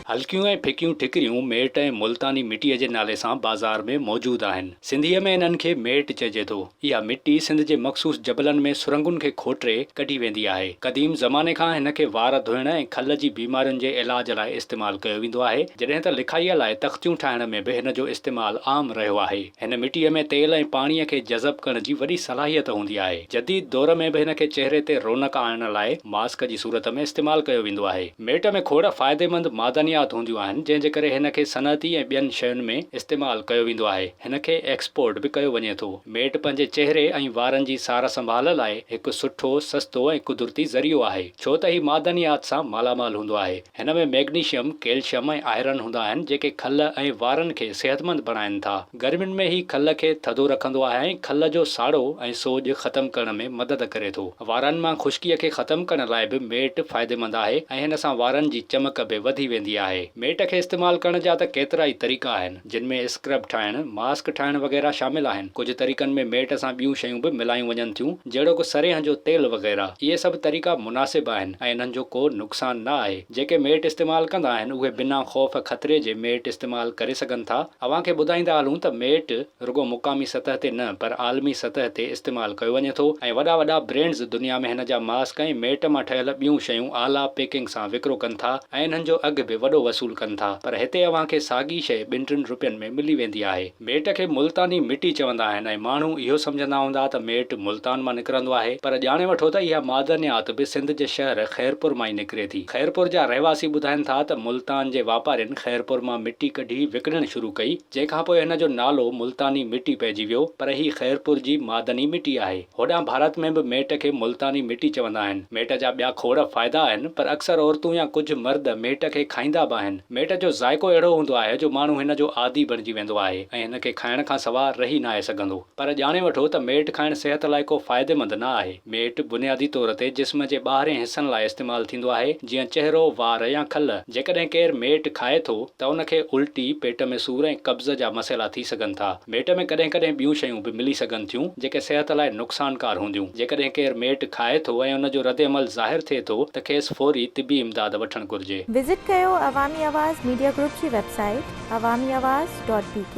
هلڪيون ۽ ڦڪيون ٺڪريون ميٽ ۽ ملتاني مٽيء جي نالي سان بازار ۾ موجود آهن. سنڌيء ۾ انهن کي ميٽ چئجي ٿو. اها مٽي سنڌ جي مخصوص جبلن ۾ سرنگن کي کوٽري ڪڍي ويندي آهي. قديم زماني کان هن کي وار ڌوئڻ ۽ کل جي بيمارين جي علاج لاء استعمال ڪيو ويندو آهي، جڏهن ته لکائيء لاء تختيون ٺاهڻ ۾ به هن جو استعمال عام رهيو آهي. هن مٽيء ۾ تيل ۽ پاڻيء کي جذب ڪرڻ جي وڏي صلاحيت هوندي آهي. جديد دور ۾ به هن کي چهري تي رونق آڻڻ لاء ماسڪ جي صورت ۾ استعمال ڪيو ويندو آهي. ميٽ ۾ کوڙ فائديمند معدنيات هونديون آهن، جنهن جي ڪري هن کي صنعتي ۽ ٻين شين ۾ استعمال ڪيو ويندو آهي. هن کي ايڪسپورٽ به ڪيو وڃي ٿو. ميٽ پنهنجي چهري ۽ وارن جي سار سنڀال لاء هڪ سٺو، سستو ۽ قدرتي ذريعو آهي، ڇو ته هي معدنيات سان مالامال هوندو آهي. هن ۾ ميگنيشيم، ڪيلشم ۽ آئرن هوندا آهن، جيڪي کل ۽ وارن کي صحتمند بڻائين ٿا. گرمين ۾ هي کل کي ٿڌو رکندو آهي ۽ کل جو ساڙو ۽ سوڄ ختم ڪرڻ ۾ مدد ڪري ٿو. وارن مان خشڪيء کي ختم ڪرڻ لاء به ميٽ فائديمند آهي ۽ هن سان وارن جي چمڪ به وڌي ويندي آهي. ميٽ کي استعمال ڪرڻ جا ته ڪيترائي طريقا آهن، جن ۾ اسڪرب ٺاهڻ، ماسڪ ٺاهڻ وغيره شامل آهن. ڪجهه طريقن ۾ ميٽ سان ٻيون شيون به ملايون وڃن ٿيون، جهڙوڪ سرينهن جو تيل وغيره. اهي سڀ طريقا مناسب آهن ۽ انهن جو ڪو نقصان نه آهي. جيڪي ميٽ استعمال ڪندا آهن، اهي بنا خوف خطري جي ميٽ استعمال ڪري سگهن ٿا. اوهان کي ٻڌائيندا هلون ته ميٽ رڳو مقامي سطح تي نه پر عالمي سطح تي استعمال ڪيو وڃي ٿو ۽ وڏا وڏا برينڊز دنيا ۾ هن جا ماسڪ ۽ ميٽ مان ٺهيل ٻيون شيون اعليٰ پيڪنگ سان وڪرو ڪن ٿا ۽ انهن جو اگهه به وڏو وصول ڪن ٿا پر هتي اوهان کي ساڳي شيء ٻن ٽن رپين ۾ ملي ويندي آهي. ميٽ کي ملتاني مٽي چوندا آهن ۽ ماڻهو اهو سمجهندا هوندا ته ميٽ ملتان مان نڪرندو آهي پر ڄاڻي وٺو ته اها معدنيات به سنڌ جي شهر خيرپور مان ئي نڪري ٿي. خيرپور جا رهواسي ٻڌائن ٿا ته ملتان جي واپارين خيرپور مان مٽي ڪڍي وڪڻڻ شروع ڪئي، جنهن کان پوء هن جو نالو ملتاني مٽي پئجي ويو، پر هي خيرپور جي معدني مٽي آهي. هوڏانهن ڀارت ۾ به ميٽ کي ملتاني مٽي چوندا آهن. ميٽ جا ٻيا کوڙ فائدا آهن، پر اڪثر عورتون يا ڪجهه مرد ميٽ کي کائيندا به آهن. ميٽ جو ذائقو اهڙو هوندو آهي جو ماڻهو هن جو عادي بڻجي ويندو آهي ۽ هن کي کائڻ کان سوا رهي ناهي سگهندو. پر ڄاڻي وٺو ته ميٽ کائڻ صحت لاء ڪو فائديمند نه آهي. ميٽ بنيادي طور تي جسم جي ٻاهرين حصن لاء استعمال ٿيندو آهي، جيئن چهرو، وار يا کل. جيڪڏهن ڪير ميٽ کائي ٿو ته ان کي الٽي، پيٽ ۾ سور ۽ قبض جا مسئلا ٿي سگهن ٿا. ميٽ ۾ ڪڏهن ڪڏهن ٻيون شيون به ملي سگهن ٿيون، جيڪي صحت لاء نقصانڪار هونديون. جيڪڏهن ڪير ميٽ کائي ٿو ۽ ان جو ردعمل ظاهر ٿئي ٿو ته کيس فوري طبي امداد وٺڻ گهرجي. وزٽ ڪيو عوامي آواز ميڊيا گروپ جي website Awami Awaz dot B K.